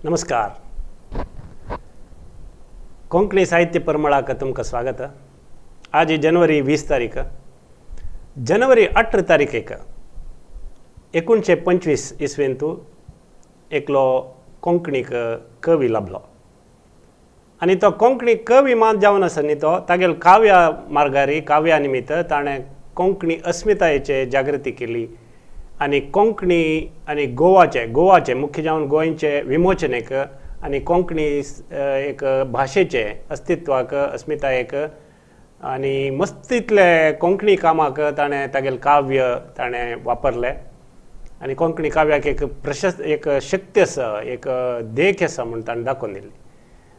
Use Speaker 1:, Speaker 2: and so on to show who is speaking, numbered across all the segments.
Speaker 1: नमस्कार. कोंकणी साहित्य परमळाक तुमकां स्वागत. आज जनवरी 20 तारीख. जनवरी 18 तारीखेक 1925 इसवेंतू एकलो कोंकणीक कवी लाभलो आनी तो कोंकणी कवी मात जावन आसा न्ही तो तागेल काव्या मार्गारी काव्या निमित्त ताणें कोंकणी अस्मितायेचे जागृती केली आनी कोंकणी आनी गोवाचे गोवाचे मुख्य जावन गोंयचे विमोचनेक आनी कोंकणी एक भाशेचे अस्तित्वाक अस्मितायेक आनी मस्तीतले कोंकणी कामाक ताणें तागेलें काव्य ताणें वापरलें आनी कोंकणी काव्याक एक प्रशस्त एक शक्ती आसा एक देख आसा म्हूण ताणें दाखोवन दिली.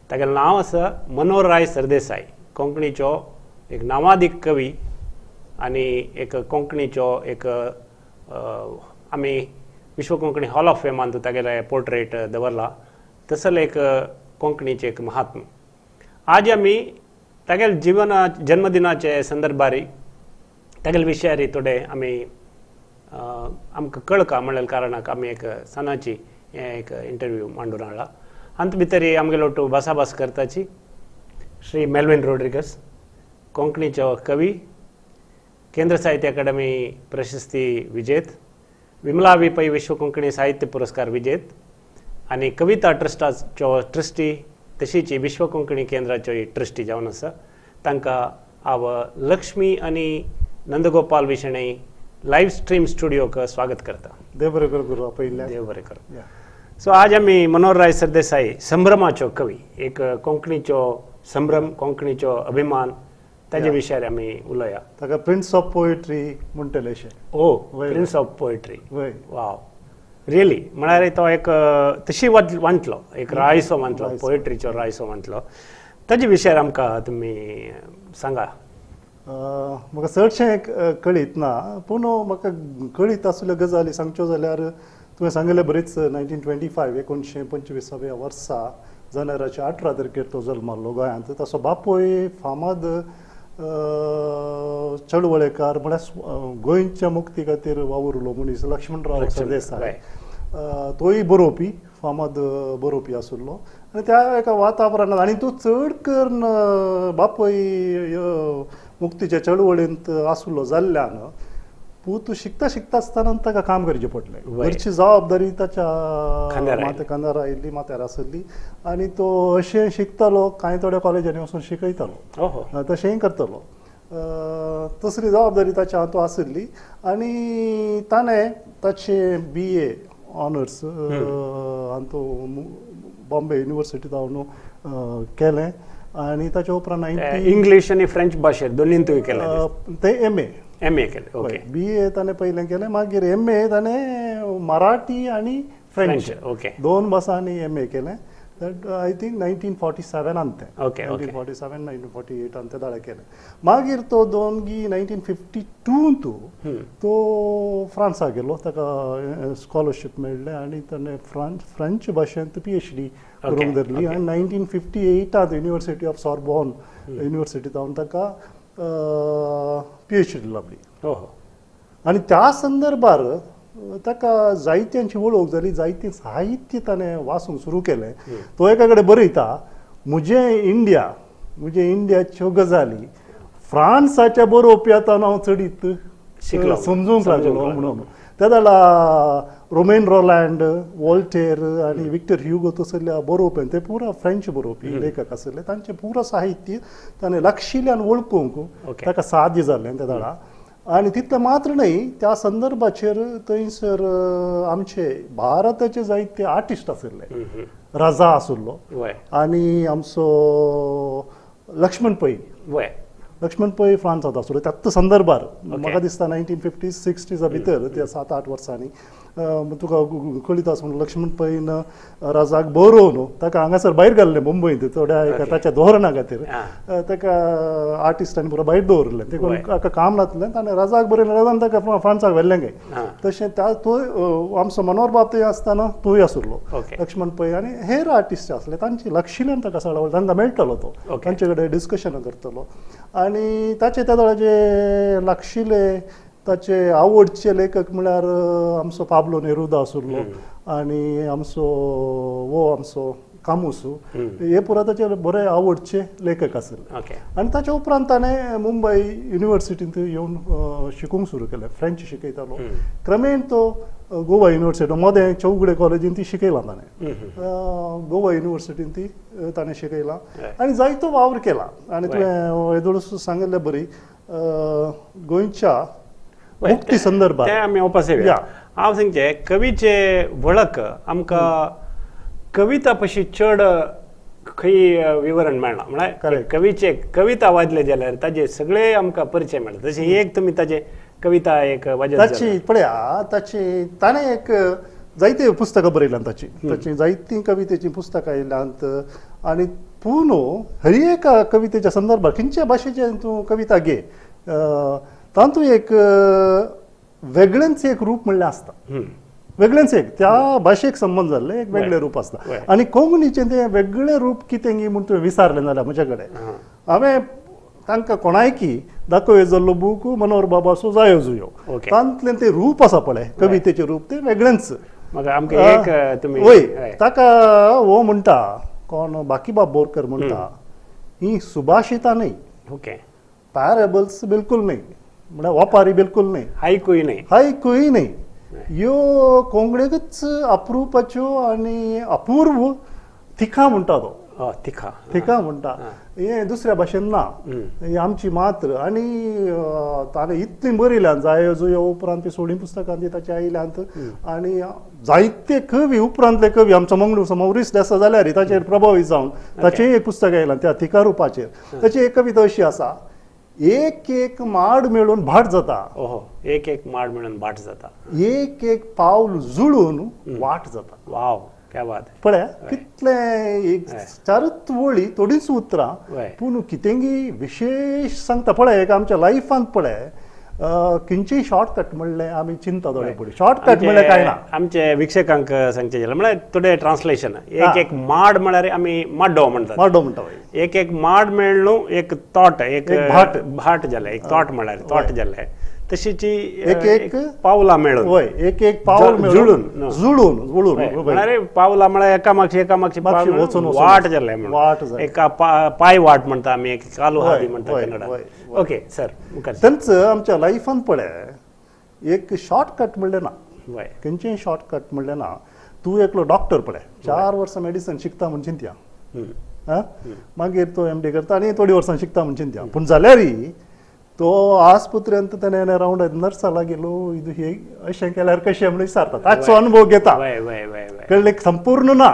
Speaker 1: तागेलें नांव आसा मनोहरराय सरदेसाय. कोंकणीचो एक नांवादीक कवी आनी एक कोंकणीचो एक आमी विश्व कोंकणी हॉल ऑफ फेमांत तागेलें पोर्ट्रेट दवरला तसले एक कोंकणीचे एक महात्म. आज आमी तागेले जिवना जन्मदिनाचे संदर्भारी तागेले विशयारी थोडे आमी आमकां कळका म्हणलेल्या कारणाक आमी एक सणाची एक इंटरव्यू मांडून हाडला. हातूंत भितर आमगेलो टू भासाभास करताची श्री मेल्विन रोड्रिगस, कोंकणीचो कवी, केंद्र साहित्य अकादमी प्रशस्ती विजेत, विमला वी पै विश्व कोंकणी साहित्य पुरस्कार विजेत आनी कविता ट्रस्टाचो ट्रस्टी तशीच विश्व कोंकणी केंद्राचो ट्रस्टी जावन आसा. तांकां हांव लक्ष्मी आनी नंदगोपाल विशणै लायव्ह स्ट्रीम स्टुडियोक स्वागत करता.
Speaker 2: देव बरें कर गुरू आपयिल्ल्यान.
Speaker 1: देव बरें कर. सो आज आमी मनोहरराय सरदेसाय संभ्रमाचो कवी, एक कोंकणीचो संभ्रम, कोंकणीचो अभिमान ताजे विशयार आमी उलोया.
Speaker 2: ताका प्रिन्स ऑफ पोएट्री म्हणटले अशें.
Speaker 1: ओ, प्रिन्स ऑफ पोएट्री, वाव, रियली म्हळ्यार तो एक तशी वांटलो, एक रायसो वांटलो, पोएट्रीचो रायसो वांटलो. ताजे विशयार आमकां तुमी सांगा.
Speaker 2: म्हाका चडशें कळीत ना, पूण म्हाका कळीत आशिल्ल्यो गजाली सांगच्यो जाल्यार तुवें सांगिल्लें बरीच 1925 1925 वर्सा जानेराच्या 18 तारखेर तो जल्माल्लो गोंयांत. ताचो बापूय फामाद चळवळेकार म्हळ्यार गोंयच्या मुक्ती खातीर वावुरलो मनीस लक्ष्मणराव सरदेसाय, तोय बरोवपी, फामाद बरोवपी आशिल्लो. आनी त्या एका वातावरणांत आनी तो चड करून बापूय मुक्तीच्या चळवळींत आशिल्लो जाल्ल्यान पूत शिकता शिकता आसतना ताका काम करचें पडलें. घरची जबाबदारी ताच्या खांद्यार आयिल्ली, माथ्यार आशिल्ली आनी तो अशें शिकतालो, कांय थोड्या कॉलेजांनी वचून शिकयतालो, तशेंय करतालो. तसली जबाबदारी ताच्या हातूंत आशिल्ली आनी ताणें ताचें BA honours हातूंत बॉम्बे युनिवर्सिटी जावन केलें आनी ताच्या उपरांत
Speaker 1: इंग्लीश आनी फ्रेंच भाशेंत दोनींतूय केलें.
Speaker 2: तें MA
Speaker 1: MA केलें. ओके.
Speaker 2: BA ताणें पयलें केलें, मागीर MA ताणें मराठी आनी फ्रेंच,
Speaker 1: ओके,
Speaker 2: दोन भासांनी MA केलें. That I think 1947 तें.
Speaker 1: ओके.
Speaker 2: 1947 1948 तें दाळे केलें. मागीर तो दोनगी 1952 तो फ्रांसाक गेलो, ताका स्कॉलरशीप मेळ्ळें आनी ताणें फ्रेंच भाशेंत PhD करूंक धरली आनी 1958 युनिवर्सिटी ऑफ सॉर्बॉन युनिवर्सिटी जावन ताका PhD लाभली. आनी त्या संदर्भार ताका जायत्यांची वळख जाली, जायतें साहित्य ताणें वाचूंक सुरू केलें. तो एका कडेन बरयता, म्हजें इंडिया, म्हजें इंडियाच्यो गजाली फ्रांसाच्या बरोवप्यान हांव चडीत समजूंक लागलो म्हणून. त्या जाल्यार रोमेन रोलँड, वॉल्टेर आनी विक्टर ह्युगो तसल्या बरोवप्यान, ते पुरा फ्रेंच बरोवपी लेखक आशिल्ले, तांचें पुरा साहित्य ताणें लागशिल्ल्यान वळखूंक ताका साध्य जालें त्या वेळार. आनी तितलें मात्र न्हय, त्या संदर्भाचेर थंयसर आमचे भारताचे जायते आर्टिस्ट आशिल्ले, रजा आशिल्लो आनी आमचो लक्ष्मण पै, लक्ष्मण पै फ्रांसांत आशिल्लो त्याच संदर्भार. म्हाका दिसता 1950s 60s भितर त्या 7-8 वर्सांनी तुका कळीत आसा म्हणून लक्ष्मण पैन राजाक बरोवन ताका हांगासर भायर घाल्लें मुंबयंत थोड्या एका ताच्या धोरणा खातीर ताका आर्टिस्टांनी पुरो भायर दवरिल्लें, ते ताका काम नासलें, ताणें राजाक बरयलें, राजान ताका फ्रांसाक व्हेल्लें काय. तशें त्या तो आमचो मनोहर बाब थंय आसतना तोय आशिल्लो, लक्ष्मण पै आनी हेर आर्टिस्ट आसले, तांची लागशिल्ल्यान ताका चडावळ तांकां मेळटलो, तो तांचे कडेन डिस्कशन करतलो आनी ताचे त्या वेळाचे लागशिल्ले ताचे आवडचे लेखक म्हळ्यार आमचो पाब्लो नेरुदा आसलो आनी आमचो वो आमचो कामूस, हे पुरा ताचे बरे आवडचे लेखक आसले. आनी ताच्या उपरांत ताणें मुंबय युनिवर्सिटींत येवन शिकूंक सुरू केलें, फ्रेंच शिकयतालो. क्रमेण तो गोवा युनिवर्सिटी मदें चौगडे कॉलेजीन ती शिकयलां ताणें, गोवा युनिवर्सिटीन ती ताणें शिकयलां आनी जायतो वावर केला. आनी तुवें येदोळ सांगिल्ले बरी गोंयच्या मुक्ती संदर्भात
Speaker 1: आमी वापस येवया. हांव सांगचें कवीचे वळख आमकां कविता पशी चड खंय विवरण मेळना, म्हळ्यार कवीचे कविता वाजले जाल्यार ताजे सगळे आमकां परिचय मेळटा. तशें एक तुमी ताजे कविता एक वाजत
Speaker 2: ताची पळया, ताची ताणें एक जायती पुस्तकां बरयल्यात, ताची ताची जायतीं कवितेचीं पुस्तकां येयल्यांत. आनी पूण हर एका कवितेच्या संदर्भात खंयच्या भाशेचे तूं कविता घे तातूंत एक वेगळेंच एक रूप म्हणलें आसता, वेगळेंच एक त्या भाशेक संबंद जाल्लें एक वेगळें रूप आसता. आनी कोंकणीचें तें वेगळें रूप कितें गी म्हूण तुवें विचारलें जाल्यार म्हजे कडेन हांवें तांकां कोणायकी दाखोवया जाल्लो बूक मनोहर बाबाचो जायो जुयो, तातूंतलें तें रूप आसा पळय कवितेचें रूप तें वेगळेंच. वय ताका हो म्हणटा कोण बाकीबाब बोरकर म्हणटा ही सुभाषितां न्हय, पॅरेबल्स बिलकुल न्हय, म्हळ्यार वपारी बिलकुल न्हय,
Speaker 1: हायकूय न्हय,
Speaker 2: हायकूय न्हय, ह्यो कोंकणीकच अप्रुपाच्यो आनी अपूर्व तिखा म्हणटा तो,
Speaker 1: तिखा
Speaker 2: तिखा म्हणटा, हें दुसऱ्या भाशेन ना, ही आमची मात्र. आनी ताणें इतलीं बरयल्यान जायो जुयो उपरांत ती सोडीं पुस्तकां ती ताची आयल्यांत. आनी जायते कवी उपरांतले कवी आमचो मंगळूरचो मौरीस देसा जाल्यार ताचेर प्रभावीत जावन ताचें एक पुस्तक आयलां त्या तिखा रुपाचेर. ताची एक कविता अशी आसा, एक एक माड मेळून भाट जाता,
Speaker 1: एक एक माड मेळून भाट जाता,
Speaker 2: एक एक पावल जुळून वाट जाता.
Speaker 1: वाव, क्या बात.
Speaker 2: पळय कितलें एक चारूच वळी थोडींच उतरां पूण कितेंगी विशेश सांगता. पळय एक आमच्या लायफांत पळय खंयचेय शॉर्टकट म्हणलें आमी चिंता थोडे पळय, शॉर्टकट म्हणलें कांय ना.
Speaker 1: आमचे विक्षकांक सांगचें जाल्यार म्हळ्यार थोडे ट्रान्सलेशन, एक एक माड म्हळ्यार आमी माड्डो म्हणटात,
Speaker 2: माड्डो म्हणटा,
Speaker 1: एक एक माड मेळ्ळू एक थॉट, एक
Speaker 2: भाट,
Speaker 1: भाट जालें, एक थॉट म्हळ्यार थॉट जालें, तशीची
Speaker 2: एक एक
Speaker 1: पावलां मेळून,
Speaker 2: वय एक एक पावल
Speaker 1: जुळून
Speaker 2: जुळून जुळून
Speaker 1: म्हळ्यार पावलां म्हळ्यार एका मागशी एका मागशी
Speaker 2: वचून
Speaker 1: वाट जालें म्हणून, एका पाय वाट म्हणटा आमी, एक कालू हादी म्हणटा कन्नडा. ओके सर,
Speaker 2: तेंच आमच्या लायफान पळय एक शॉर्टकट म्हणलें ना, खंयचेय शॉर्टकट म्हणलें ना. तूं एकलो डॉक्टर पळय 4 वर्सां मेडिसन शिकता म्हूण चिंतया, मागीर तो एमडी करता आनी थोडीं वर्सां शिकता म्हूण चिंतया, पूण जाल्यारय तो आस्पत्र्यांत ताणें रावंड नर्सा लागीं हे अशें केल्यार कशें म्हणून विचारता, ताचो अनुभव घेता, कळ्ळें संपूर्ण ना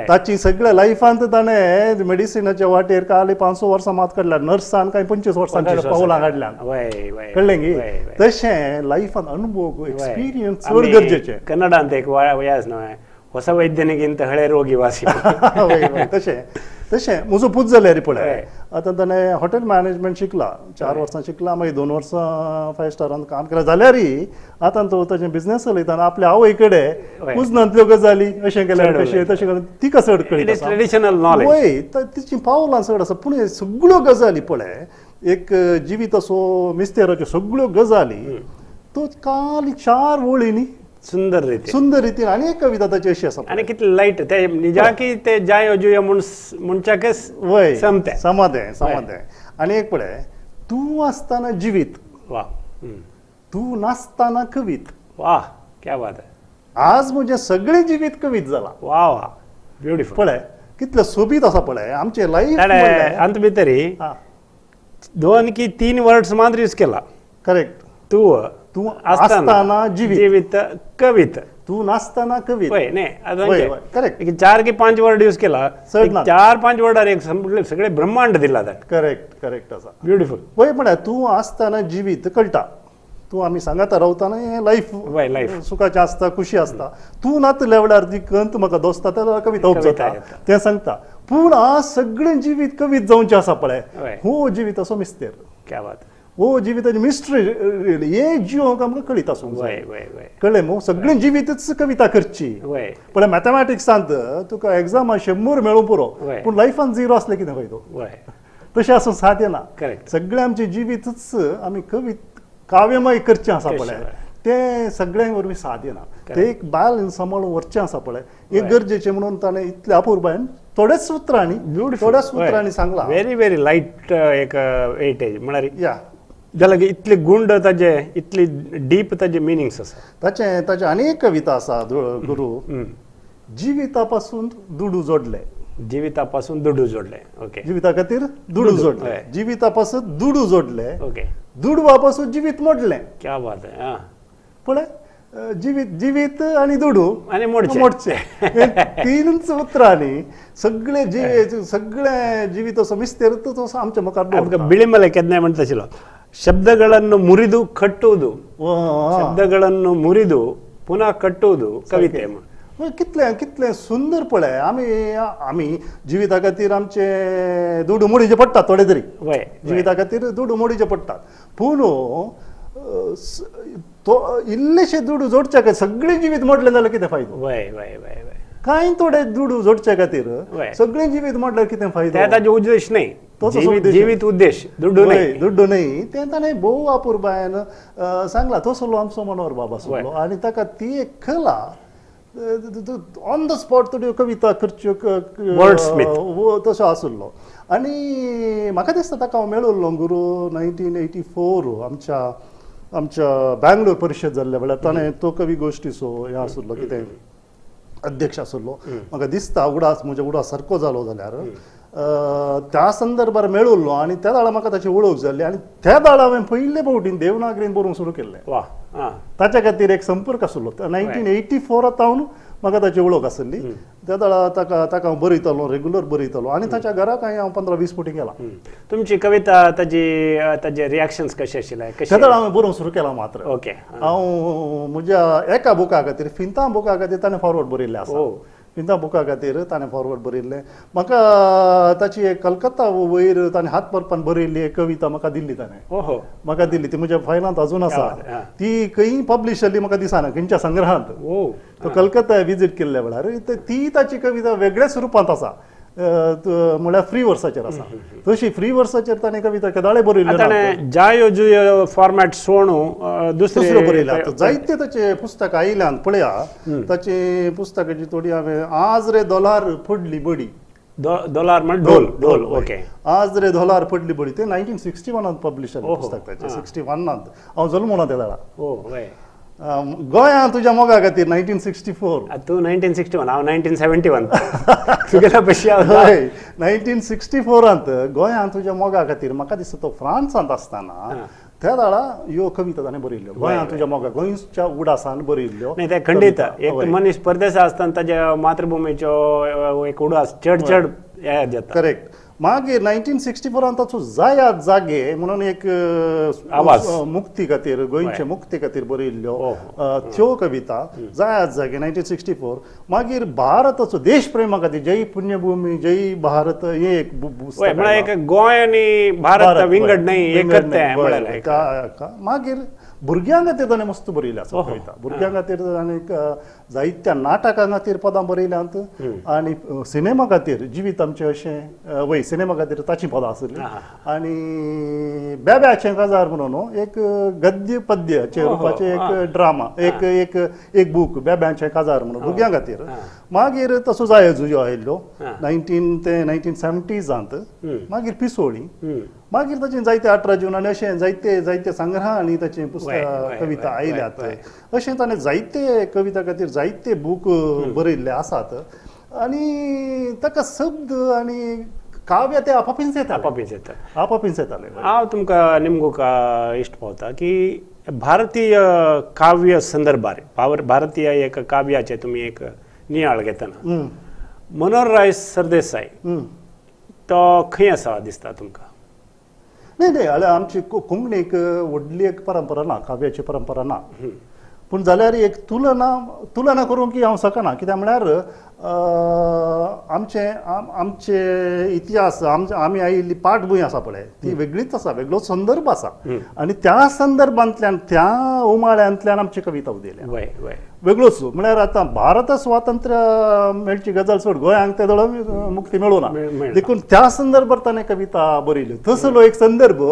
Speaker 2: ताची सगळ्या लायफांत ताणें मेडिसिनाच्या वाटेर काल 500 वर्सां मात काडल्या, नर्सान कांय 25 वर्सां पावलां काडल्यान, कळ्ळें गी. तशें लायफांत अनुभव एक्सपिरियन्स चड गरजेचें.
Speaker 1: कन्नडांत एक वयास न्हय ಹೊಸ वैद्यनिಗಿಂತ ಹಳೆ ರೋಗಿ ವಾಸಿ.
Speaker 2: तशें तशें म्हजो पूत जाल्यार पळय आतां ताणें हॉटेल मॅनेजमेंट शिकला, 4 वर्सां शिकला, मागीर 2 वर्सां 5 स्टारान काम केलां, जाल्यारय आतां तो ताजें बिजनेस चलयता आनी आपल्या आवय कडेन कुजनांतल्यो गजाली अशें केल्यार कशें तशें केल्यार तिका चड कळटा,
Speaker 1: ट्रेडिशनल नॉलेज,
Speaker 2: वय तिचीं पावलां चड आसा. पूण सगळ्यो गजाली पळय एक जिविताचो मिस्तेराच्यो सगळ्यो गजाली तो काल 4 वळींनी
Speaker 1: सुंदर रीती
Speaker 2: सुंदर रीतीन. आनी एक कविता ताची अशी आसा
Speaker 1: आनी कितले लायट ते निजाकी ते जायो जुयो म्हूण म्हणच्याकच
Speaker 2: वय
Speaker 1: समतें
Speaker 2: समादें समादें. आनी एक पळय, तूं आसतना जिवीत,
Speaker 1: वा,
Speaker 2: तूं नासतना कवीत,
Speaker 1: वा क्या बात है,
Speaker 2: आज म्हजें सगळें जिवीत कवीत जालां.
Speaker 1: वा वा, ब्युटिफूल.
Speaker 2: पळय कितलें सोबीत आसा पळय आमचें लायफ.
Speaker 1: अंत भितरी 2 की 3 वर्ड्स मात्र यूज केला.
Speaker 2: करेक्ट.
Speaker 1: तूं
Speaker 2: तूं आसतना जिवीत,
Speaker 1: जिवीत कवीत,
Speaker 2: तूं नासतना कवीत,
Speaker 1: न्ही
Speaker 2: करेक्ट.
Speaker 1: 4 की 5 वर्ड यूज केला, 4-5 वर्डार एक सगळे ब्रह्मांड दिला.
Speaker 2: करेक्ट करेक्ट आसा,
Speaker 1: ब्युटिफूल.
Speaker 2: वय म्हळ्यार तूं आसतना जिवीत कळटा, तूं आमी सांगाता रावतना हें लायफ
Speaker 1: लायफ
Speaker 2: सुखाचें आसता, खुशी आसता. तूं नातल्या वेळार ती कंत म्हाका दोसता त्या कविता उपजता तें सांगता. पूण आज सगळें जिवीत कवीत जावचें आसा पळय, हो जिवीत असो मिस्तेर,
Speaker 1: क्या बात,
Speaker 2: हो जिविताची मिस्ट्री हे जिवंक आमकां कळीत आसूंक जाय, कळ्ळें मू. सगळें जिवीतच कविता करची. पळय मॅथमॅटिक्सांत तुका एग्जामा 100 मेळूं पुरो, पूण लायफान 0 आसलें कितें फायदो, तशें आसूं साध्य ना. सगळें आमचें जिवीतच आमी कवीत काव्यमय करचें आसा पळय तें सगळ्यां वरवीं साध्य ना. ते एक बॅलन्स सांबाळून व्हरचें आसा पळय एक गरजेचें म्हणून ताणें इतले अपुरबायेन थोड्याच उतरांनी थोड्याच उतरांनी सांगलां.
Speaker 1: व्हेरी व्हेरी लायट एक वेटेज म्हळ्यार या जाल्यार इतले गुंड ताजे इतली डीप ताजे मिनिंग्स आसा
Speaker 2: ताचे. ताचे अनेक कविता आसा गुरू. जिविता पासून दुडू जोडले,
Speaker 1: जिविता पासून दुडू जोडले, ओके,
Speaker 2: जिविता खातीर दुडू जोडले, जिविता पासून दुडू जोडले,
Speaker 1: ओके,
Speaker 2: दुडवा पासून जिवीत मोडलें.
Speaker 1: क्या बात आहे.
Speaker 2: पळय जिवीत जिवीत आनी दुडू
Speaker 1: आनी मोडचे
Speaker 2: मोडचे तीनच उतरांनी सगळे जिवीत सगळे जिवीत असो मिस्तेर तसो आमच्या मुखार
Speaker 1: दवरता. ಬಿಳಿಮಲೆ ಕೆದನೆ म्हणटा आशिल्लो ಶಬ್ದಗಳನ್ನು ಮುರಿದು ಕಟ್ಟುವುದು, ಶಬ್ದಗಳನ್ನು ಮುರಿದು ಪುನಃ ಕಟ್ಟುವುದು ಕವಿತೆ.
Speaker 2: कितलें कितलें सुंदर पळय. आमी आमी जिविता खातीर आमचे दुडू मोडीचे पडटात थोडे तरी, जिविता खातीर दुडू मोडीचे पडटात, पूण तो इल्लेशे दुडू जोडच्या खातीर सगळें जिवीत मोडलें जाल्यार कितें फायदो?
Speaker 1: वय वय वय वय कांय
Speaker 2: थोडे दुडू जोडच्या खातीर सगळें जिवीत मोडल्यार कितें फायदो?
Speaker 1: ताजो उद्देश न्हय, जिवीत उद्देश दुडू न्हय,
Speaker 2: दुड्डू न्हय. तें ताणें भोव अपुरबायेन सांगलां. तसलो आमचो मनोहर बाब आसलो आनी ताका ती एक कला ऑन the spot थोड्यो कविता करच्यो तसो आसलो. आनी म्हाका दिसता ताका हांव मेळिल्लो गुरू 1984 आमच्या आमच्या बँगलोर परिशद जाल्ल्या वेळार ताणें तो कवी गोश्टीचो हें आसलो कितें अध्यक्ष आसलो. म्हाका दिसता उडास म्हज्या उडास सारको जालो जाल्यार त्या संदर्भार मेळिल्लो आनी त्या वेळार म्हाका ताची वळख जाल्ली आनी त्या वेळार हांवें पयले फावटीन देवनागरीन बरोवंक सुरू केल्लें. ताच्या खातीर एक संपर्क आसलो. 1984 तावन म्हाका ताची वळख आसली. त्या वेळार ताका ताका हांव बरयतालो, रेगुलर बरयतालो आनी ताच्या घराक हांव 15-20 फावटी गेला.
Speaker 1: तुमची कविता ताजी ताजे रिएक्शन्स कशे आशिल्ले?
Speaker 2: त्या वेळार हांवें बरोवंक सुरू केला मात्र.
Speaker 1: ओके.
Speaker 2: हांव म्हज्या एका बुका खातीर फिंता बुका खातीर ताणें फॉरवर्ड बरयल्लें आसा. फिंता बुका खातीर ताणें फॉरवर्ड बरयल्लें. म्हाका ताची एक कलकत्ता वयर ताणें हात बरपान बरयल्ली एक कविता म्हाका दिल्ली ताणें. म्हाका दिल्ली ती म्हज्या फायलांत अजून आसा. ती खंय पब्लिश जाल्ली म्हाका दिसना खंयच्या संग्रहांत. तो कलकत्ता विजीट केल्ल्या वेळार ती ताची कविता वेगळ्याच रुपांत आसा, म्हळ्यार फ्री वर्साचेर आसा. तशी फ्री वर्साचेर ताणें कविता केदाळे बरयल्ल्यो.
Speaker 1: ताणें जायो जुयो फॉर्मेट सोडून दुसऱ्यो
Speaker 2: बरयल्या. जायते ताचे पुस्तकां आयल्यान पळया. ताचे पुस्तकाची थोडी हांवें आज रे दोलार पडली बडी,
Speaker 1: दोलार म्हण ढोल, ढोल, ओके,
Speaker 2: आज रे दोलार पडली बडी ते 1961 पब्लिश जालें पुस्तक ताचें. 61 हांव जल्मना त्या वेळार. गोंया तुज्या मोगा खातीर 1964.
Speaker 1: तूं 1961, हांव 1971. तुगेल्या पयशे.
Speaker 2: हय, 1964 गोंया तुज्या मोगा खातीर म्हाका दिसता तो फ्रांसांत आसतना त्या वेळार ह्यो कविता ताणें बरयल्ल्यो. गोंया तुज्या मोगा गोंयच्या उडासान बरयल्ल्यो.
Speaker 1: न्ही तें खंडीत एक मनीस परदेसा आसतना ताज्या मातृभुमीचो एक उडास चड चड याद येता.
Speaker 2: करेक्ट. मागीर 1964 ताचो जायात जागे म्हणून एक
Speaker 1: आवाज
Speaker 2: मुक्ती खातीर गोंयचे मुक्ती खातीर बरयल्ल्यो त्यो कविता जायात जागे 1964. मागीर भारताचो देश प्रेमा खातीर जय पुण्यभूमी जय भारत हे एक
Speaker 1: एक गोंय आनी भारत विंगड न्हय एकच तें.
Speaker 2: मागीर भुरग्यां खातीर ताणें मस्त बरयल्यो आसा कविता. भुरग्यां खातीर आनी जायत्या नाटकां खातीर पदां बरयल्यांत आनी सिनेमा खातीर जिवीत आमचें अशें वय सिनेमा खातीर ताचीं पदां आसलीं. आनी बेब्याचें काजार म्हणून एक गद्य पद्याचे रुपाचें एक ड्रामा एक एक एक बूक बेब्याचें काजार म्हणून भुरग्यां खातीर. मागीर तसो जायो जुयो आयिल्लो 1970s. मागीर पिसोळी. मागीर ताचे जायते 18 जून आनी अशें जायते जायते संग्रह आनी ताचे पुस्तक कविता आयल्यात. अशें ताणें जायते कविता खातीर जायते बूक बरयल्ले आसात आनी ताका शब्द आनी काव्य ते आपापींच येता,
Speaker 1: आपापींच येता,
Speaker 2: आपापींच येताले.
Speaker 1: हांव तुमकां निमगूक इश्ट पावता की भारतीय काव्य संदर्भार भारतीय एक काव्याचे तुमी एक नियाळ घेतना मनोहरराय सरदेसाय तो खंय आसा दिसता तुमकां?
Speaker 2: न्ही न्ही, आमची कोंकणीक व्हडली एक परंपरा ना, काव्याची परंपरा ना. पूण जाल्यार एक तुलना तुलना करूंक की हांव शकना, कित्याक म्हळ्यार आमचे आमचे इतिहास आमचे आमी आयिल्ली पाठभूंय आसा पळय ती वेगळीच आसा, वेगळो संदर्भ आसा आनी त्या संदर्भांतल्यान त्या उमाळ्यांतल्यान आमची कविता उदेल्या. वेगळोच म्हळ्यार आतां भारता स्वातंत्र्य मेळची गजाल सोड गोंयांक ते दोळ मुक्ती मेळूना देखून त्या संदर्भात ताणें कविता बरयल्यो तसलो एक संदर्भ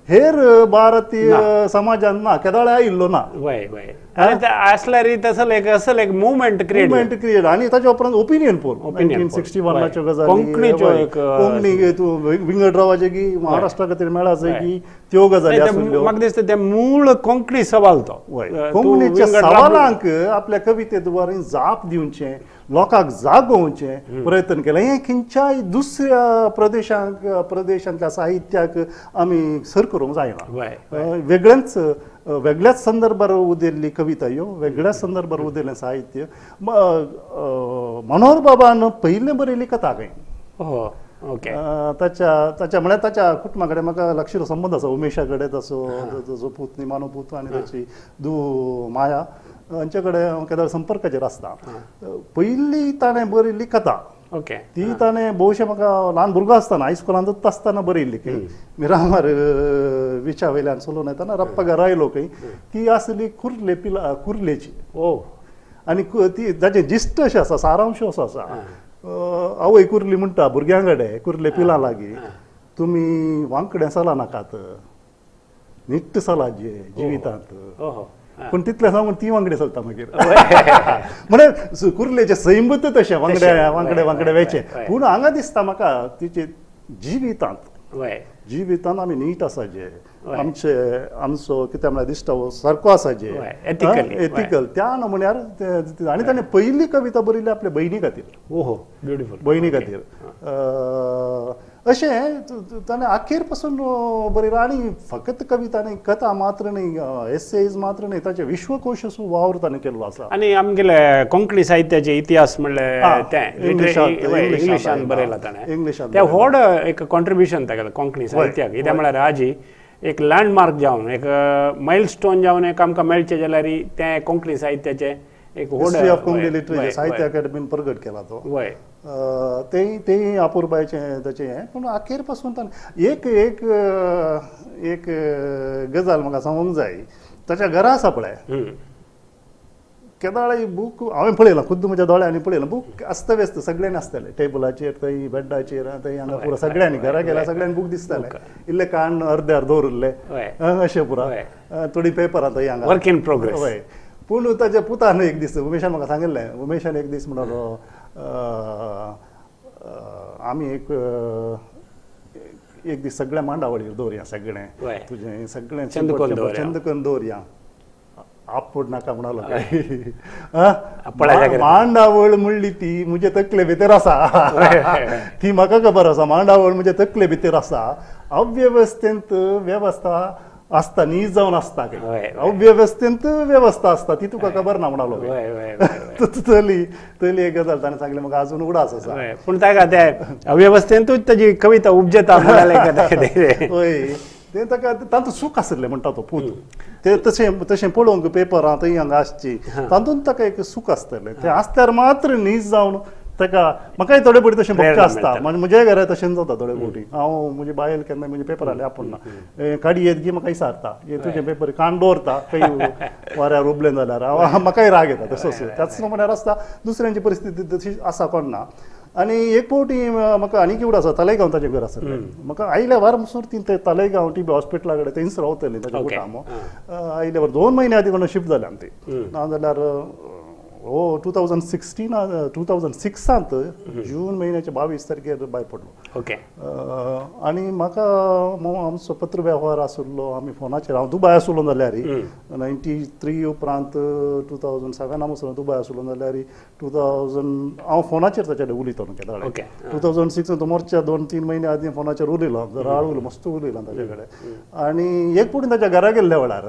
Speaker 2: हेर भारतीय समाजान ना केदाळे आयिल्लो ना
Speaker 1: आसल्यार तसलो एक असलो एक मुवमेंट
Speaker 2: क्रिएट आनी ताच्या उपरांत ओपिनियन पोल 1961 गजाली कोंकणी तूं विंगड रावाचे की महाराष्ट्रा खातीर मेळाचे की त्यो गजाली आसल्यो
Speaker 1: म्हाका दिसता ते मूळ कोंकणी सवाल तो
Speaker 2: कोंकणीच्या सवालांक आपल्या कविते द्वारे जाप दिवचें लोकांक जागोवचें प्रयत्न केलें हें खंयच्याय दुसऱ्या प्रदेशांक प्रदेशांतल्या साहित्याक आमी सर करूंक जायना वेगळेंच वेगळ्याच संदर्भार उदेल्ली कविता ह्यो वेगळ्याच संदर्भार उदेल्लें साहित्य मनोहर बाबान पयलें बरयल्ली कथा खंय
Speaker 1: ओके
Speaker 2: ताच्या ताच्या म्हळ्यार ताच्या कुटुंबा कडेन म्हाका लागशिल्लो संबंद आसा उमेशा कडेन ताचो ताचो पूत निमानो पूत आनी ताची धूव माया हांचे कडेन हांव केन्ना संपर्काचेर आसता पयली ताणें बरयल्ली कथा
Speaker 1: ओके
Speaker 2: ती ताणें भोवशे म्हाका ल्हान भुरगो आसतना हायस्कुलांतूच आसतना बरयल्ली खंय मिरामार विचा वयल्यान चलोवन येतना रप्पा घरा आयलो खंय ती आसली कुर्ले पिला कुर्लेची आनी ती ताचें जिस्ट अशें आसा सारांश असो आसा आवय कुर्ली म्हणटा भुरग्यां कडेन कुर्ले पिलां लागीं तुमी वांकडें चला नाकात निट्ट चला जिवितांत पूण तितलें सांगून ती वांगडे चलता मागीर म्हळ्यार कुर्लेचें सैमूच तशें वांगडे वांगडे वांगडे वेचें पूण हांगा दिसता म्हाका तिचे जिवितांत जिवितांत आमी नीट आसा जे आमचे आमचो कितें म्हळ्यार दिश्टावो सारको आसा जे एथिकल त्या नमुन्यार आनी ताणें पयली कविता बरयली आपल्या भयणी खातीर
Speaker 1: ओहो ब्युटिफूल
Speaker 2: भयणी खातीर अशें ताणें अखेर पासून बरयलां आनी फकत कविता न्ही कथा मात्र न्ही एसेज मात्र न्ही ताचे विश्वकोश असो वावर ताणें केल्लो आसा
Speaker 1: आनी आमगेले कोंकणी साहित्याचे इतिहास म्हणल्यार तें इंग्लिशान बरयला ताणें
Speaker 2: इंग्लिशान
Speaker 1: तें व्हड एक कॉन्ट्रिब्युशन तागेलें कोंकणी साहित्याक कित्याक म्हळ्यार आजी एक लँडमार्क जावन एक मायलस्टोन जावन एक आमकां मेळचें जाल्यार तें कोंकणी साहित्याचें एक
Speaker 2: हिस्ट्री ऑफ कोंकणी लिटरेचर साहित्य अकादमीन प्रगट केला तो तेय तेय अपुरबायचें ताचें हें पूण अखेर पासून ताणें एक एक एक गजाल म्हाका सांगूंक जाय ताच्या घरा आसा पळय केदाळय बूक हांवें पळयलां खुद्द म्हज्या दोळ्यांनी पळयलां बूक अस्तव्यस्त सगळ्यांनी आसताले टेबलाचेर थंय बेडाचेर थंय हांगा पुरो सगळ्यांनी घरा गेल्या सगळ्यांनी बूक दिसताले इल्ले कान अर्दे अर्द दवरिल्ले अशें पुरो थोडी पेपरां थंय हांगा
Speaker 1: वर्क इन प्रोग्रेस
Speaker 2: हय पूण ताच्या पुतान एक दीस उमेशान म्हाका सांगिल्लें उमेशान एक दीस म्हणलो आमी एक एक दीस सगळ्या मांडावळीर दवरया सगळें तुजें सगळें चंद करून दवरया आपोड नाका म्हणालो काय मांडावळ म्हणली ती म्हजे तकले भितर आसा ती म्हाका खबर आसा मांडावळ म्हजे तकले भितर आसा अव्यवस्थेंत वेवस्था आसता नीज जावन आसता अव्यवस्थेंत वेवस्था आसता ती तुका खबर ना म्हणालो तली तली एक गजाल ताणें सांगलें म्हाका अजून उडास आसा
Speaker 1: पूण ताका ते अव्यवस्थेंतूच ताजी कविता उपजता
Speaker 2: हय तें ताका तातूंत सूख आशिल्लें म्हणटा तो पूत ते तशें तशें पळोवंक पेपरां थंय हांगा आसची तातूंत ताका एक सूख आसतलें तें आसल्यार मात्र नीज जावन ताका म्हाकाय थोडे फावटी तशें भोगचें आसता म्हज्याय घरा तशेंच जाता थोडे फावटी हांव म्हजी बायल केन्ना म्हजे पेपर हाडले आपूण ना काडी येत की म्हाका विचारता हे तुजें पेपर कान दवरता खंय वाऱ्यार उबलें जाल्यार हांव म्हाकाय राग येता तसोच त्याच म्हळ्यार आसता दुसऱ्यांची परिस्थिती तशी आसा कोण ना आनी एक फावटी म्हाका आनीक एवढो आसा तालेगांव ताचें घर आसलें म्हाका आयल्या वार म्हणसर ती ते तालेगांव टीबी हॉस्पिटला कडेन थंयच रावतलीं ताच्या कुटाम आयल्या वर 2 म्हयने आदीं कोण शिफ्ट जालें आमी ती ना जाल्यार हो 2016 2006 जून म्हयन्याच्या 22 तारखेर भायर पडलो
Speaker 1: ओके
Speaker 2: आनी म्हाका आमचो पत्र वेव्हार आशिल्लो आमी फोनाचेर हांव दुबाय आशिल्लो जाल्यार 93 उपरांत 2007 हांव दुबाय आशिल्लो जाल्यार 2000 हांव फोनाचेर ताच्या कडेन उलयतालो केदाळे 2006 तो मोर्चा 2-3 म्हयने आदीं फोनाचेर उलयलो जरा उलयलो मस्त उलयलो ताचे कडेन आनी एक फावटी ताच्या घरा गेल्ल्या वेळार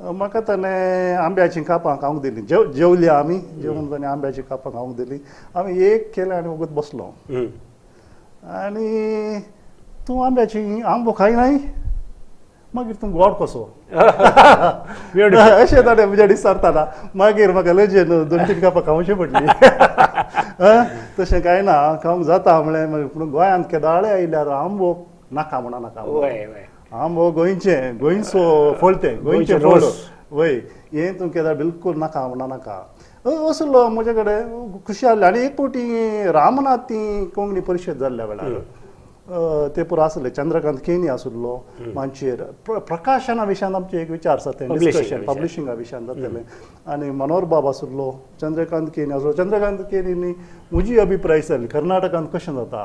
Speaker 2: म्हाका ताणें आंब्याचीं कापां खावंक दिलीं जेवली आमी जेवून ताणें आंब्याचीं कापां खावंक दिलीं आमी एक केलें आनी वगत बसलो आनी तूं आंब्याची आंबो खायनाय मागीर तूं गोड कसो अशें ताणें म्हज्या विचारतना मागीर म्हाका लजेन 2-3 कापां खावची पडली तशें कांय ना खावंक जाता म्हणलें मागीर पूण गोंयांत केदाळे आयल्यार आंबो नाका म्हणा नाका आंबो गोंयचें गोंयचो फळ तें गोंयचें फळ वय हें तूं केदाळ बिलकूल नाका म्हणा नाका असलो म्हजे कडेन खुशी आसली. आनी एक फावटी रामनाथ ती कोंकणी परिशद जाल्ल्या वेळार ते पुरो आसले, चंद्रकांत केणी आसलो मांचयेर, प्रकाशना विशयान आमचे एक विचार जाता, डिस्कशन पब्लिशिंगा विशयान जातलें. आनी मनोहर बाब आसलो, चंद्रकांत केणी आसलो. चंद्रकांत केणींनी म्हजी अभिप्राय जाली कर्नाटकांत कशें जाता.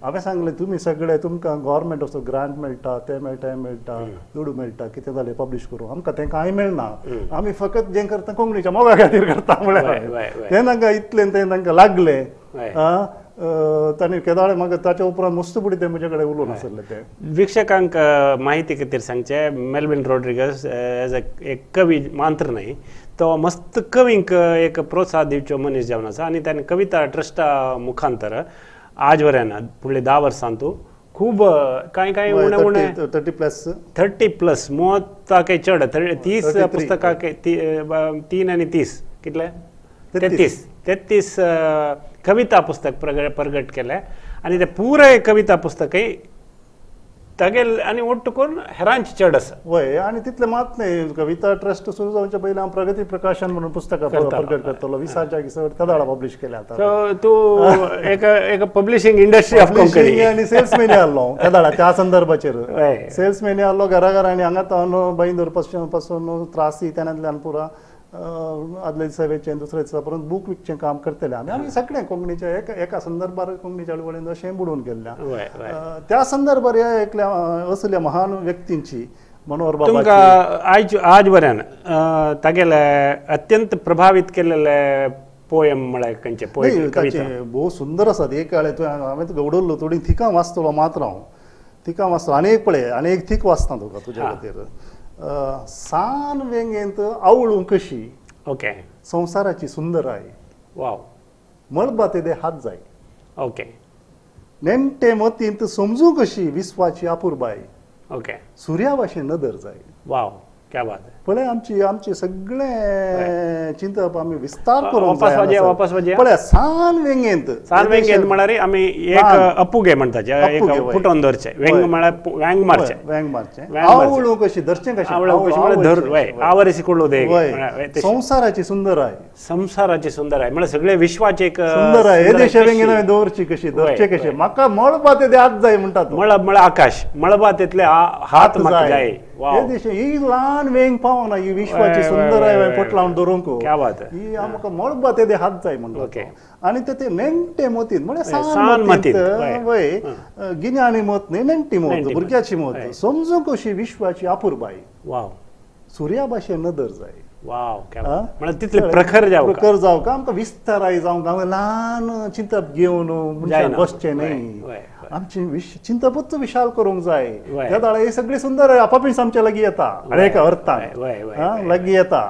Speaker 2: हांवें सांगलें तुमी सगळे तुमकां गव्हर्मेंट असो ग्रांट मेळटा, तें मेळटा, हें मेळटा, दुडू मेळटा, कितें जालें पब्लिश करूं, आमकां तें कांय मेळना, आमी फकत जें करता कोंकणीच्या मोगा खातीर करता म्हळ्यार तें तांकां इतलें तें तांकां लागलें. तांणी केदाळे म्हाका ताच्या उपरांत मस्त पुढे ते म्हजे कडेन उलोवन आसले. ते
Speaker 1: वीक्षकांक माहिती खातीर सांगचें, मेल्विन रॉड्रिगस एज एक कवी मात्र न्हय, तो मस्त कवींक एक प्रोत्साहन दिवचो मनीस जावन आसा. आनी ताणें कविता ट्रस्टा मुखांतर आज वरेन फुडले 10 वर्सांतू खूब कांय कांय उणें उणें 30+ 30 चड 30 पुस्तकां, 3 आनी 30 कितले 33 कविता पुस्तक प्रगट केले. आनी ते पुराय कविता पुस्तकय तागेल आनी ಒಟ್ಟು करून हेरांची चड आसा.
Speaker 2: वय, आनी तितले मात न्हय, कविता ट्रस्ट सुरू जावच्या पयलीं हांव प्रगती प्रकाशन म्हणून पुस्तकां प्रकट करतलो, 20 चड तेदाळा पब्लिश केले. आतां
Speaker 1: सो तूं एक एक पब्लिशींग इंडस्ट्री ऑफ कोंकणी
Speaker 2: आनी सेल्समॅन आहलो तेदाळा, त्या संदर्भाचेर सेल्समॅन आहलो घरा घरा. आनी हांगा तावन बैंदूर पासून त्रासी तेन्नातल्यान पुरा आदल्या दिसा वेचें दुसऱ्या दिसा परंत बूक विकचें काम करतले आमी. आमी सगळें कोंकणीच्या एका संदर्भार कोंकणी चळवळीन अशें बुडोवन गेल्ल्या. त्या संदर्भार ह्या एकल्या असल्या महान व्यक्तींची मनोहर बाबा
Speaker 1: तुमकां आयज आज वऱ्यान तागेले अत्यंत प्रभावीत केलेले पोयम म्हळ्यार खंयचे पोयम?
Speaker 2: ताचे भोव सुंदर आसात. एक काळे तुवें हांवें तुका उडयल्लो थोडी थिकां वाचतलो मात्र हांव थिकां वाचतो. आनी एक पळय, आनी एक थीक वाचता तुका तुज्या खातीर. सान वेंगेंत आवळूं कशी,
Speaker 1: ओके,
Speaker 2: संवसाराची सुंदराय,
Speaker 1: वाव,
Speaker 2: मळबा तेदे हात जाय,
Speaker 1: ओके,
Speaker 2: नेणटे मतींत समजूं कशी विस्वाची अपुरबाय,
Speaker 1: ओके,
Speaker 2: सुर्या भाशेन नदर जाय,
Speaker 1: वाव, क्या बात.
Speaker 2: पळय आमची आमचे सगळे चिंतप आमी विस्तार करूंक जाय. पळय सान वेंगेंत,
Speaker 1: सान वेंगेंत म्हळ्यार आमी एक अपुगे म्हणटा, एक फुटोवन धरचें, वेंग म्हळ्यार वेंग मारचें,
Speaker 2: वेंग मारचें, आवळूं कशी धरचें कशें,
Speaker 1: आवळूं कशी म्हळ्यार धर, आवरिसिಕೊಳ್ಳುವುದು.
Speaker 2: संवसाराची सुंदराय,
Speaker 1: संवसाराची सुंदराय म्हळ्यार सगळे विश्वाचे एक
Speaker 2: सुंदराय. हे देशा वेंगेन हांवें दवरची कशी, धरचें कशें, म्हाका मळबा तेदे हात जाय म्हणटा.
Speaker 1: मळब म्हळ्यार आकाश, मळबा तितले हात म्हाका जाय.
Speaker 2: हे देशे ही ल्हान वेंग पावना, ही विश्वाची सुंदराय पोट लावन दवरूंक, ही आमकां मळबा तेदे हात जाय म्हणटा. आनी ते नेणटे मतींत म्हळ्यार सान मतींत, वय गिन्यानी मत न्हय, नेणटी मत, भुरग्याची मत, समजूं कशी विश्वाची अपुरबाय,
Speaker 1: वाव,
Speaker 2: सुर्या भाशेन नदर जाय,
Speaker 1: वाव, म्हळ्यार तितले प्रखर जावं,
Speaker 2: प्रखर जावंक आमकां विस्ताराय जावंक, आमकां ल्हान चिंतप घेवन मनशान बसचें न्हय, आमचें चिंतपूच विशाल करूंक जाय. त्या दाळा ही सगळी सुंदर आपापीस आमच्या लागीं येता, आनी एका अर्थान लागीं येता.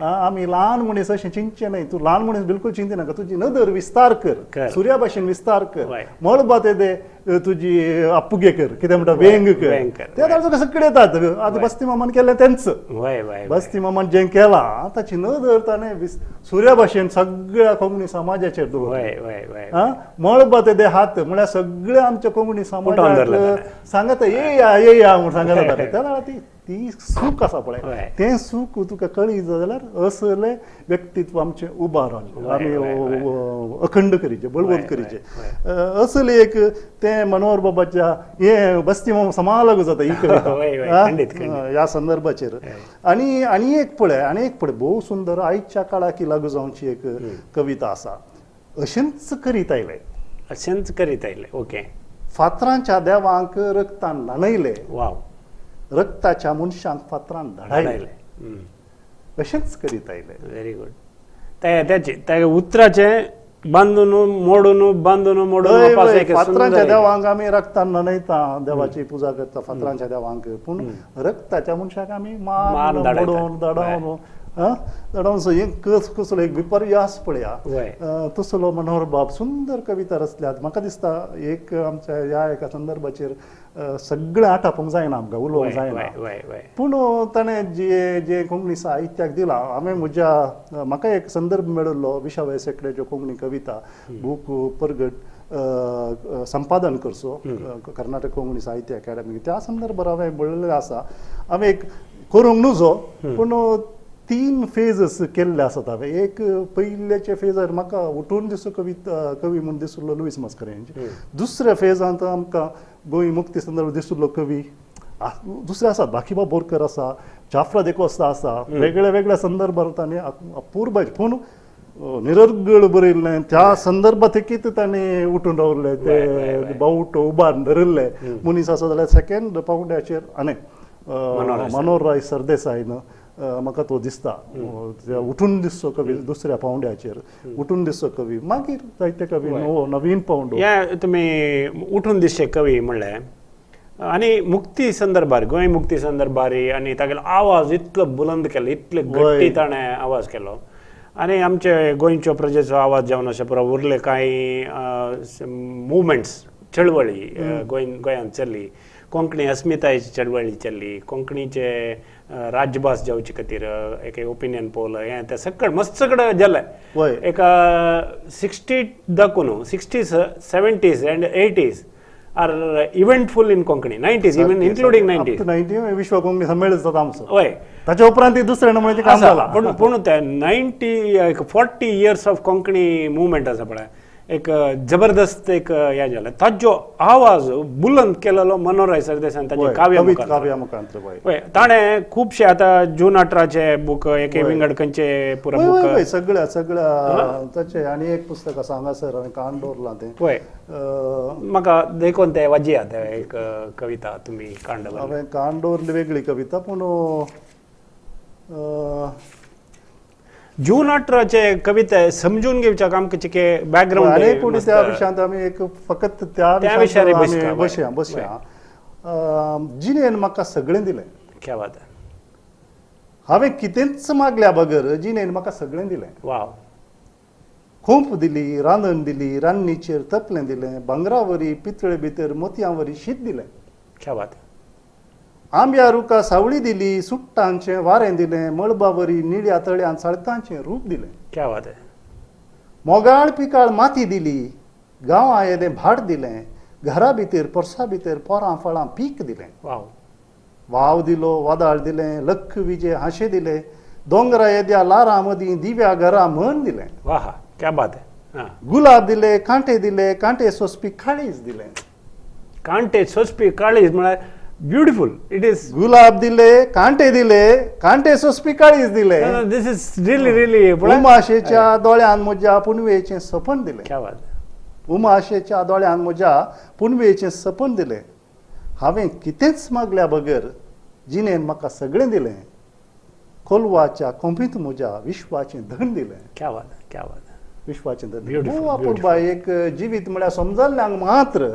Speaker 2: आमी ल्हान मनीस अशें चिंतचें न्हय, तूं ल्हान मनीस बिलकूल चिंती नाका, तुजी नदर विस्तार कर, सुर्या भाशेन विस्तार कर, मळबा तेदे तुजी अपुगे कर, कितें म्हणटा वेंग कर, त्या दाळ तुका सगळे येतात. आतां बस्ती मामान केलें तेंच, बस्ती मामान जें केलां ताची नदर ताणें सुर्या भाशेन सगळ्या कोंकणी समाजाचेर दवरली. मळबा तेदे हात म्हळ्यार सगळ्या आमच्या कोंकणी समाजाक सांगता येया येया म्हूण सांगता. त्या वेळार ती ती सूख आसा पळय, तें सूख तुका कळी जाल्यार असलें व्यक्तित्व आमचें उबार आमी अखंड करीचें, बळवंत करीचें. असलें एक तें मनोहर बाबाच्या हें बस्ती समा लागू जाता ही कविता ह्या संदर्भाचेर. आनी आनी एक पळय, आनी एक पळय भोव सुंदर आयच्या काळाक लागू जावची एक कविता आसा, अशेंच करीत आयलें,
Speaker 1: अशेंच करीत आयलें, ओके,
Speaker 2: फातरांच्या देवांक रक्तान न्हाणयले,
Speaker 1: वाव,
Speaker 2: रक्ताच्या मनशांक फातरान धाडायले, अशेंच करीत आयले.
Speaker 1: Very good. त्या उतराचें बांदून मोडून बांदून मोडून
Speaker 2: फातरांच्या देवांक आमी रक्तान न्हाणयता, देवाची पुजा करता फातरांच्या देवांक, पूण रक्ताच्या मनशाक आमी मार मोडून धाडावन धाडावन एक कसलो एक विपर्यास पळया तसलो मनोहर बाब सुंदर कविता रचल्यात. म्हाका दिसता एक आमच्या ह्या एका संदर्भाचेर सगळें आटापूंक जायना, आमकां उलोवंक जायना, पूण ताणें जे जे कोंकणी साहित्याक दिलां. हांवें म्हज्या म्हाका एक संदर्भ मेळिल्लो विशाव्या शेंकड्याच्यो कोंकणी कविता बूक परगट संपादन करचो कर्नाटक कोंकणी साहित्य अकादमी, त्या संदर्भार हांवें बरयल्लें आसा. हांवें एक करूंक नुजो, पूण तीन फेजस केल्ले आसात हांवें. एक पयल्याच्या फेजार म्हाका उठून दिसो कविता कवी म्हूण दिसलो लुईस मास्करेन्ज. दुसऱ्या फेजांत आमकां गोंय मुक्ती संदर्भ दिसलो कवी दुसरे आसात, बाकीबाब बोरकर आसा, जाफ्रा देकोस्ता आसा, वेगळ्या वेगळ्या संदर्भात ताणें अपूर्बाय पूण निरर्गळ बरयल्लें त्या संदर्भात कितें ताणें उठून रावले ते बावटो उबारून धरिल्ले मनीस आसा. जाल्यार सेकेंड पावंड्याचेर आनी मनोहरराय सरदेसायन म्हाका तो दिसता उठून दिसचो कवी, दुसऱ्या पावंड्याचेर उठून दिसचो कवी. मागीर जायते कवी नवो नवीन पावंडो.
Speaker 1: हे तुमी उठून दिसचे कवी म्हणलें आनी मुक्ती संदर्भार, गोंय मुक्ती संदर्भार आनी तागेलो आवाज इतलो बुलंद केलो, इतले गट्टी ताणें आवाज केलो आनी आमचे गोंयच्यो प्रजेचो आवाज जावन अशें पुरो उरले कांय मुवमेंट्स, चळवळी गोंयांत चल्ली, कोंकणी अस्मितायेची चळवळी चल्ली, कोंकणीचे राजभास जावचे खातीर एक ओपिनियन पोल हें तें सगळें मस्त सगळें जालें. एका 60 दाखून 60s 70s and 80s are eventful in Konkani, 90s even including 90s.
Speaker 2: 90 विश्व कोंकणी संमेलन जाता आमचो.
Speaker 1: हय,
Speaker 2: ताच्या उपरांत दुसरें नमुन्याचें काम जालां.
Speaker 1: पूण पूण ते 90 40 इयर्स ऑफ कोंकणी मुवमेंट आसा पळय, एक जबरदस्त एक हें जालें. ताजो आवाज बुलंद केलेलो मनोहरराय सरदेसायान ताजे काव्या
Speaker 2: मुखार.
Speaker 1: हय, ताणें खुबशे आतां जून 18 बूक एक विंगड खंयचे पुरो बूक
Speaker 2: सगळ्या सगळ्या ताचे. आनी एक पुस्तक आसा हांगासर हांवें कान दवरलां तें.
Speaker 1: हय, म्हाका देखून तें वाजयात एक कविता तुमी कान दवरली.
Speaker 2: हांवें कान दवरली वेगळी कविता, पूण
Speaker 1: जून 18 कविता समजून घेवच्याक आमकां चिके बॅकग्रावंड.
Speaker 2: आनी पूण त्या विशयांत आमी एक फकत त्या विशयार बसया बसया. जिणेन म्हाका सगळें दिलें.
Speaker 1: क्या बात.
Speaker 2: हांवें कितेंच मागल्या बगर जिणेन म्हाका सगळें दिलें.
Speaker 1: वाव.
Speaker 2: खोंप दिली, रांदण दिली, रान्नीचेर तपलें दिलें, भांगरावरी पितळे भितर मोतयांवरी शीत दिलें.
Speaker 1: क्या बात.
Speaker 2: आंब्या रुखा सावळी दिली, सुट्टांचें वारें दिलें, मळबावरी निळ्या तळ्यान साळकांचें रूप दिलें.
Speaker 1: क्या बात.
Speaker 2: मोगाळ पिकाळ माती दिली, गांवां येदें भाट दिलें, घरा भितर पोरसा भितर पोरां फळां पीक दिलें.
Speaker 1: वाव.
Speaker 2: वाव दिलो, वादाळ दिलें, लख विजे हांशे दिले, दोंगरा येद्या लारां मदीं दिव्या घरा म्हण दिलें.
Speaker 1: वाह, क्या बात.
Speaker 2: गुलाब दिले, कांटे दिले, कांटे सोंसपी काळीज दिलें.
Speaker 1: कांटे सोंसपी काळीज म्हळ्यार ब्युटिफूल. It is
Speaker 2: गुलाब दिले, कांटे दिले, कांटे सोंसपी काळीज दिले.
Speaker 1: This is really really.
Speaker 2: उमाशेच्या दोळ्यान म्हज्या पुनवेचें सपन दिलें.
Speaker 1: क्या बात.
Speaker 2: उमाशेच्या दोळ्यान म्हज्या पुनवेचें सपन दिलें. हांवें कितेंच मागल्या बगर जिणेन म्हाका सगळें दिलें. कोलवाच्या खोंपींत म्हज्या विश्वाचें धन दिलें.
Speaker 1: क्या बात, क्या बात.
Speaker 2: विश्वाचें धन. अपूर्बाय एक जिवीत म्हळ्यार समजल्ल्यांक मात्र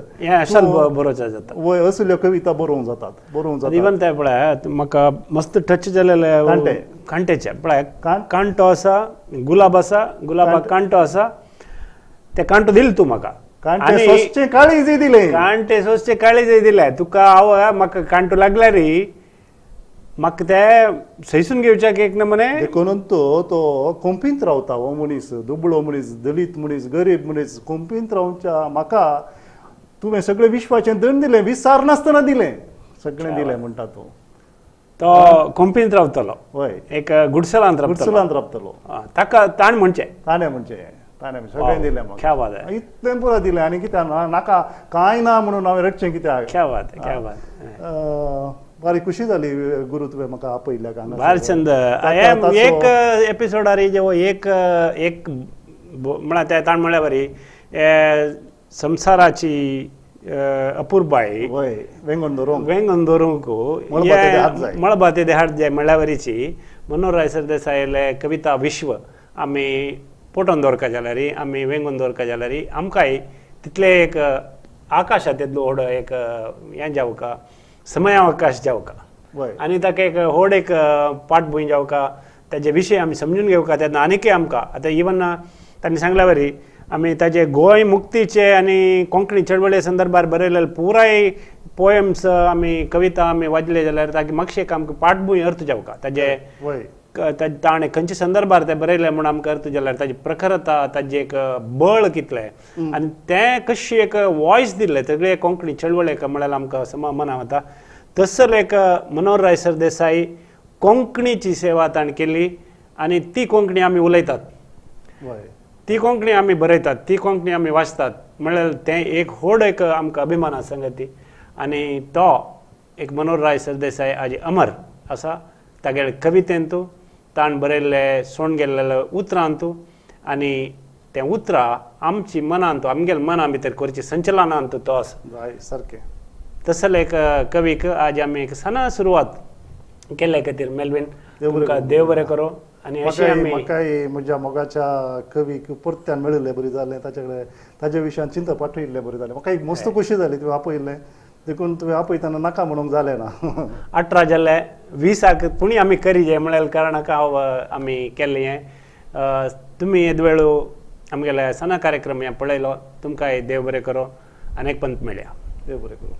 Speaker 1: बरोवचें जाता.
Speaker 2: वय असल्यो कविता बरोवंक जातात, बरोवंक जातात.
Speaker 1: इवन ते पळय म्हाका मस्त टच जालेले कांटेचे पळय, कांटो आसा, गुलाब आसा, गुलाबाक कांटो आसा, ते कांटो दिले तूं म्हाका,
Speaker 2: कांटे सोंसचें काळीजय दिलें,
Speaker 1: कांटे सोंसचें काळीजय दिलें तुका. हांव म्हाका कांटो लागल्यार म्हाका ते सैसून घेवच्याक एक नमुने.
Speaker 2: देखून तो तो खोंपींत रावता हो मनीस, दुबळो मनीस, दलीत मनीस, गरीब मनीस, खोंपींत रावच्या म्हाका तुवें सगळें विश्वाचें दंड दिलें, विसार नासतना दिलें, सगळें दिलें म्हणटा तो.
Speaker 1: तो खोंपींत रावतलो,
Speaker 2: हय,
Speaker 1: एक गुडसलांत रावतलो,
Speaker 2: गुडसलांत रावतलो.
Speaker 1: ताका ताण म्हणचें,
Speaker 2: ताणें म्हणचें, ताणें सगळें दिलें म्हाका.
Speaker 1: क्या बात आहे.
Speaker 2: इतलें पुरो दिलें आनी कित्याक नाका कांय ना म्हणून हांवें रडचें कित्याक.
Speaker 1: क्या बात, क्या बात.
Speaker 2: बारी खुशी जाली गुरू तुवें म्हाका आपयल्या कारणान.
Speaker 1: भारी चंद. एक एपिसोडार जेवो एक एक म्हळ्यार ते ताण म्हळ्यार बरी संवसाराची अपुरबाय
Speaker 2: वेंगोन दवरूंक,
Speaker 1: वेंगोन दवरूंक मळबा तेदे हात जाय म्हळ्यार वरीची मनोहरराय सरदेसायले कविता विश्व आमी पोटोन दवरका जाल्यार, आमी वेंगोन दवरका जाल्यार आमकांय तितलें एक आकाशा तेदलो व्हड एक हें जावका, समयावकाश जावका आनी ताका एक व्हड एक पाठभूंय जावका, ताजे विशय आमी समजून घेवका. तेन्ना आनीकय आमकां आतां इवन तांणी सांगल्या वरी आमी ताजे गोंय मुक्तीचे आनी कोंकणी चळवळे संदर्भार बरयलेले पुराय पोएम्स आमी कविता आमी वाचले जाल्यार ताका मातशें एक आमकां पाठभूंय अर्थ जावका, ताजे ताणें खंयच्या संदर्भार तें बरयलें म्हूण आमकां अर्थ जाल्यार ताजी प्रखरता, ताजें एक बळ कितलें आनी तें कशी एक वॉयस दिल्लें सगळे कोंकणी चळवळेक म्हळ्यार आमकां समा मना वता. तसर एक मनोहरराय सरदेसाई कोंकणीची सेवा ताणें केली. आनी ती कोंकणी आमी उलयतात, ती कोंकणी आमी बरयतात, ती कोंकणी आमी वाचतात म्हणल्यार तें एक व्हड एक आमकां अभिमाना संगती. आनी तो एक मनोहरराय सरदेसाय आज अमर आसा तागेले कवितेंतू, ताण बरयल्ले सोण गेल्ले उतरांतू आनी तें उतरां आमची मनांत आमगेले मना भितर करची संचलनांत तो आसा.
Speaker 2: सारकें
Speaker 1: तसले एक कवीक आज आमी एक सणा सुरवात केल्ले खातीर मेलवीन तुमकां देव बरें करो. आनी अशें आमी
Speaker 2: म्हाकाय म्हज्या मोगाच्या कवीक परत्यान मेळिल्लें बरें जालें, ताचे कडेन ताजे विशयान चिंता पाठयिल्लें बरें जालें, म्हाका एक मस्त खोशी जाली तुवें आपयिल्लें, देखून तुवें आपयतना नाका म्हणूंक जालें ना.
Speaker 1: 18 जाले 20 पुणी आमी करी म्हळ्यार कारणाक हांव आमी केल्लें हें. तुमी येद वेळू आमगेले सणा कार्यक्रम हें पळयलो, तुमकांय देव बरें करो आनी एक पंत मेळया.
Speaker 2: देव बरें करूं.